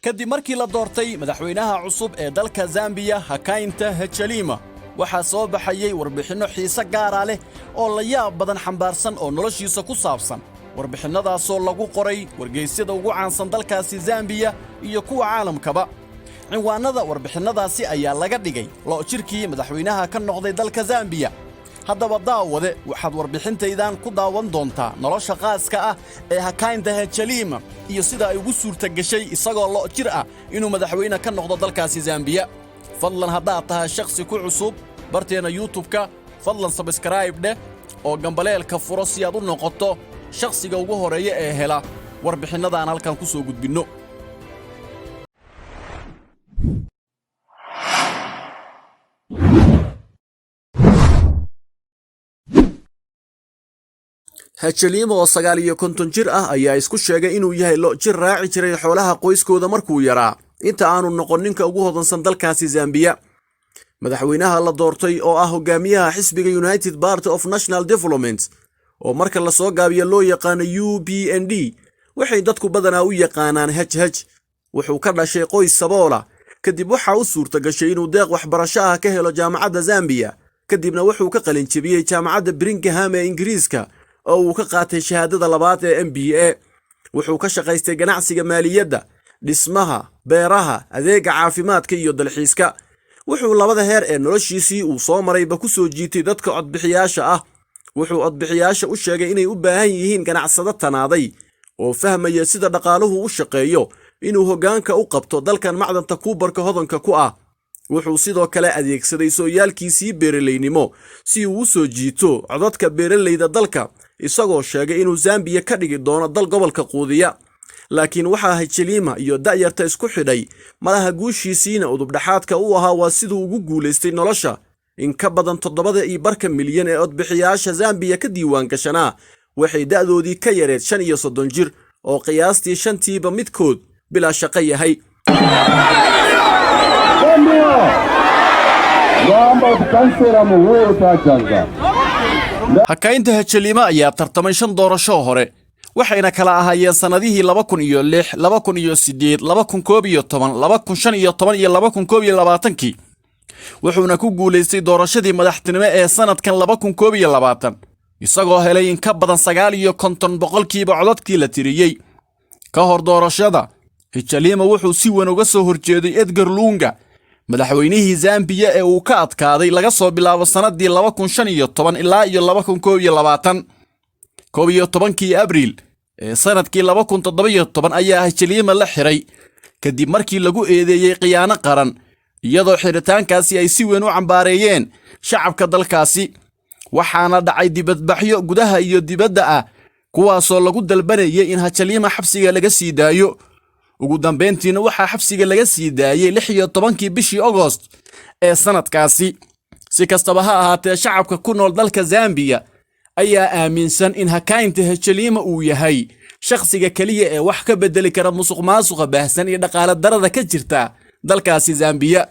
Kadib markii la doortay madaxweynaha cusub ee dalka Zambiya, Hakainde Hichilema, waxaa soo baxayey warbixinno xiise gaara leh oo la yaab badan xambaarsan oo noloshiisa ku saabsan, warbixinnadaasoo lagu qoray wargeysyada ugu caansan dalkaasi Zambiya iyo kuwa caalamkaba. Cinwaannada warbixinnadaasi ayaa laga dhigay "Lo' jirkii madaxweynaha ka noqday dalka Zambiya". Haddaba daawade, waxaad warbixintaydan ku daawan doontaa nolosha qaaska ah ee Hakainde Hichilema iyo sida ay ugu suurta gashay isagoo lo' jir ah inuu madaxweyne ka noqdo dalkaasi Zambiya. Fadlan, haddaad tahay shakhsi ku cusub barteenna YouTube-ka, fadlan subscribe dheh oo gambaleelka furo si aad u noqoto shakhsiga ugu horeeya ee hela warbixinnadaan halkan ku soo gudbinno. Hichilema oo 59 jir ah ayaa isku sheegay inuu yahay lo' jir raaci jiray xoolaha qoyskooda markuu yaraa, inta aanu noqon ninka ugu hodansan dalkaasi Zambiya. Madaxweynaha la doortay oo ah hogaamiyaha xisbiga United Party of National Development, oo marka lasoo gaabiyo loo yaqaano UPND, waxay dadku badanaa u yaqaanaan HH. Wuxuu ka dhashay qoys saboola. Kadib waxaa u suurta gashay inuu deeq waxbarasho ah ka helo Jaamacadda Zambiya. Kadibna wuxuu ka qalinjebiyey Jaamacadda Birmingham ee Ingiriiska oo uu ka qaatay shahaadada labaad ee MBA. Wuxuu ka shaqaystay ganacsiga maaliyadda, dhismaha, beeraha, adeega caafimaadka iyo dalxiiska. Wuxuu labada heer ee noloshiisii uu soo marayba ku soo jiitay dadka codbixiyaasha ah. Wuxuu codbixiyaasha u sheegay inay u baahan yihiin ganacsado tanaaday oo fahmaya sida dhaqaaluhu u shaqeeyo inuu hoggaanka u qabto dalkan macdanta copper-ka hodanka ku ah. Wuxuu sidoo kale adeegsaday sooyaalkiisii beeralaynimo si uu u soo jiito codadka beeralayda dalka, isagoo sheegay inuu Zambiya ka dhigi doono dal gobolka quudiya. Laakiin waxaa Hichilema iyo da'yarta isku xidhay malaha guushiisiina udubdhaxaadka u ahaa waa siduu ugu guulaystay nolosha. In ka badan 7.25 milyan ee codbixiyaasha Zambiya ka diiwaan gashanaa waxay da'doodii ka yareed 35 jir, oo qiyaastii shantiiba midkood bilaa shaqo yahay. Zambia! Ngamba kansela muhuru tajanza. Hakainde Hichilema ayaa tartamay shan doorasho hore, waxayna kala ahaayeen sannadihii 2006, 2008, 2011, 2015 iyo 2021-kii. Wuxuuna ku guulaystay doorashadii madaxtinimo ee sannadkan 2021, isagoo helay in ka badan 59% codadkii la tiriyey. Ka hor doorashada, Hichilema wuxuu si weyn uga soo horjeeday Edgar Lunga, madaxweynihii Zambiya ee uu ka adkaaday laga soo bilaabo sannadii 2015 ilaa iyo 2021. 11-kii Abriil ee sannadkii 2017 ayaa Hichilema la xiray kadib markii lagu eedeeyey khiyaano qaran, iyadoo xiritaankaasi ay si weyn u cambaareeyeen shacabka dalkaasi. Waxaana dhacay dibadbaxyo gudaha iyo dibadda ah, kuwaasoo lagu dalbanayay in Hichilema xabsiga laga sii daayo. Ugu dambayntiina waxaa xabsiga laga sii daayey 16-kii bishii Ogost ee sannadkaasi. Si kastaba ha ahaatee, shacabka ku nool dalka Zambiya ayaa aaminsan in Hakainde Hichilema uu yahay shakhsiga keliya ee wax ka bedeli kara musuq maasuqa baahsan iyo dhaqaale darada ka jirta dalkaasi Zambiya.